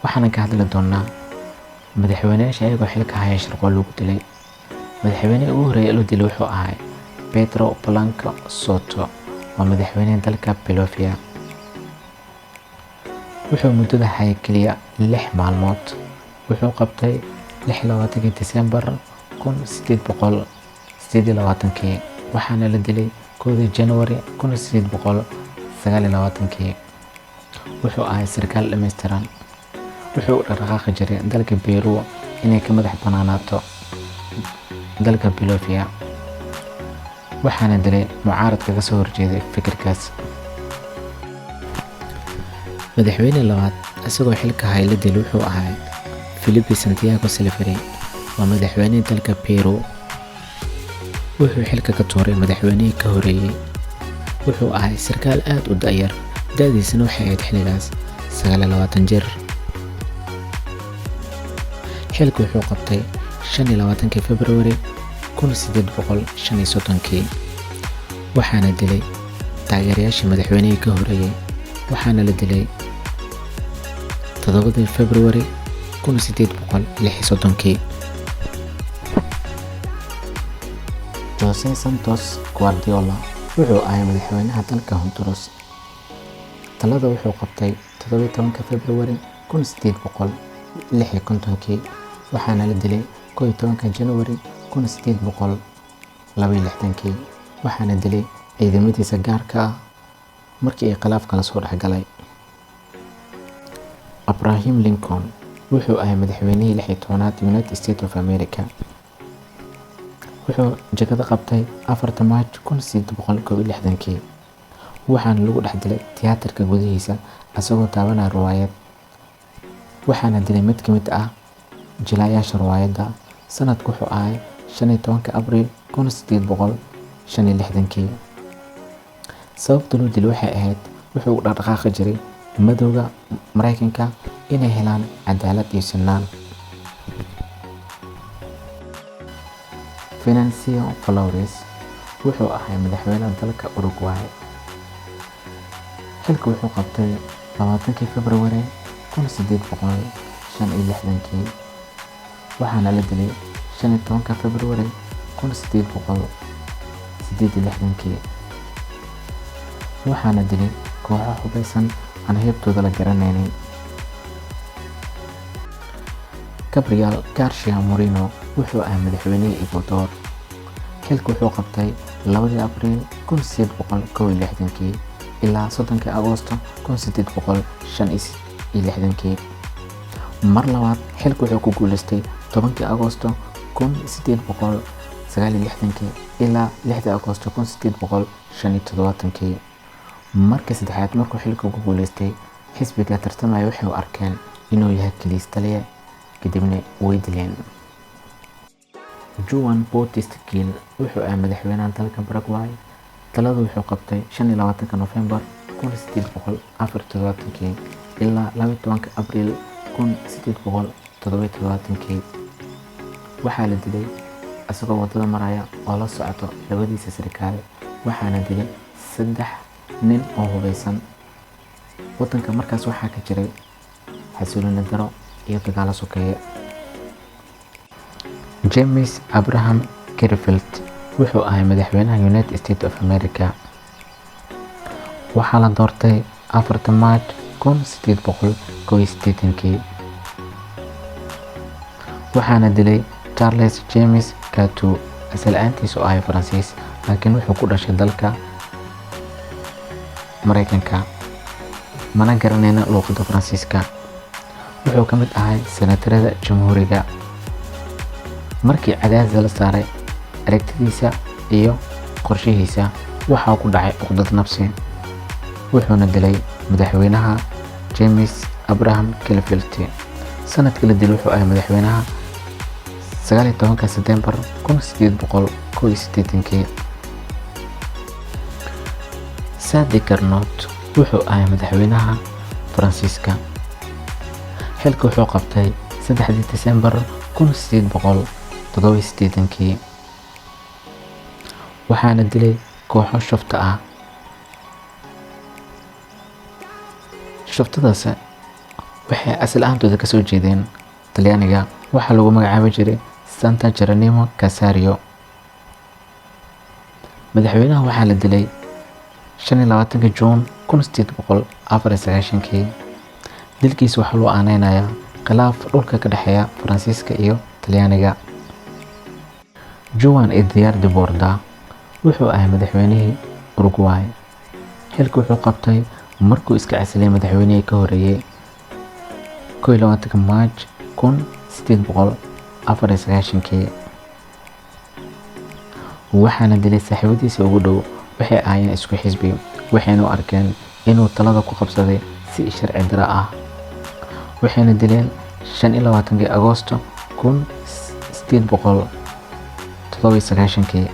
Waxaana ka hadli doonaa madaxweynayaasha ayagoo xilka haya shirqool lagu dilay. Madaxweynihii ugu horreeyay loo dilay wuxuu ahaa Pedro Blanco Soto, waa madaxweynaha dalka Bolivia. Wuxuu muddada hayay kaliya 6 maalmood. Wuxuu qabtay 26 Diseembar 1828, waxaana la dilay 1 January 1829. Wuxuu ahaa sarkaal dhammaystiran. Wuxuu u dhaqaaqi jiray dalka Peru inay ka madax bannaanaato dalka Bolivia, waxaana dilay mucaaradka ka soo horjeeday fikirkaas. Madaxweyne labaad isagoo xilka haya la dilay wuxuu ahaa Felipe Santiago Salaverry, waa madaxweynihii dalka Peru. Wuxuu xilka ka tuuray madaxweynihii ka horreeyay. Wuxuu ahaa sarkaal aad u da'yar, da'diisana waxay ahayd xilligaas 29 jir. Xilka wuxuu qabtay 25 February 1835, waxaana dilay taageerayaashii madaxweynihii ka horreeyay, waxaana la dilay 7 February 1836. Jose Santos Guardiola wuxuu ahaa madaxweynaha dalka Honduras. Talada wuxuu qabtay 17 February 1856, waxaana la dilay 11 January 1862, waxaana dilay ciidamadiisa gaarka ah markii ay khilaaf kala soo dhexgalay. Abraham Lincoln wuxuu ahaa madaxweynihii 16aad United States of America. Wuxuu jagada qabtay 4 March 1861, waxaana lagu dhex dilay tiyaatarka gudihiisa asagoo daawanaya riwaayad. Waxaana dilay mid ka mid ah jilayaasha riwaayadda. Sanadku wuxuu ahaa 15 Abriil 1865. Sababta loo dilay waxay ahayd wuxuu u dhaqdhaqaaqi jiray madowga Mareykanka inay helaan cadaalad iyo sinaan. Venancio Flores wuxuu ahaa madaxweynaha dalka Uruguay. Xilka wuxuu qabtay 20 February 1865, waxaana la dilay 15 February 1868, waxaana dilay kooxo hubeysan aan heybtooda la garanaynin. Gabriel Garcia Moreno wuxuu ahaa madaxweynihii Ecuador. Xilka wuxuu qabtay 2 Abriil 1861 ilaa 30 Agoosto 1865. Mar labaad xilka wuxuu ku guuleystay 10 Agoosto 1869 ilaa 6 Agoosto 1875. Markii saddexaad markuu xilka ku guuleystay, xisbiga tartamaya waxay u arkeen inuu yahay kaliis taliye, kadibna way dileen. Juan Bautista Gil wuxuu ahaa madaxweynaha dalka Paraguay. Taladu wuxuu qabtay 25 November 1874 ilaa 12 Abriil 1877. Waxaa la dilay isagoo wadada maraya oo la socoto labadiisa sarkaal, waxaana dilay 3 nin oo hubeysan. Wadanka markaas waxaa ka jiray xasilooni daro iyo dagaalo sokeeye. James Abraham Garfield wuxuu ahaa madaxweynaha United States of America. Waxaa la doortay 4 March 1881, waxaana dilay Charles James Cato, asal ahaantiisu ahaa Faransiis, laakiin wuxuu ku dhashay dalka Mareykanka, mana garanayna luuqadda Faransiiska. Wuxuu ka mid ahaa senatarada Jamhuuriga. Markii cadaadis la saaray aragtidiisa iyo qorshihiisa, waxaa ku dhacay cuqdad nafsi, wuxuuna dilay madaxweynaha James Abraham Garfield. Sanadkii la dilay wuxuu ahaa madaxweynaha 19 Sebtembar 1881. Sadi Carnot wuxuu ahaa madaxweynaha Faransiiska. Xilka wuxuu qabtay 3 Diseembar 1887, waxaana dilay kooxo shufta ah. Shuftadaas Waxay asal ahaantooda kasoo jeedeen Talyaaniga. Waxaa lagu magacaabi jiray Santa Geronimo Casario. Madaxweynaha waxaa la dilay 25-ka Juun 1894-kii. Dilkiisa waxaa loo aaneynayaa khilaaf dhulka ka dhexeeya Faransiiska iyo Talyaaniga. Juan Idiar de Borda wuxuu ahaa madaxweynihii Uruguay. Xilka wuxuu qabtay markuu iska casilay madaxweynihii ka horeeyay 21-ka Maarj 1894-kii. Waxaana dilay saaxiibadiisa ugu dhow. Waxay ahaayeen isku xisbi, waxayna u arkeen inuu talada ku qabsaday si sharci darro ah, waxayna dileen 25-kii Agoosto 1897-kii.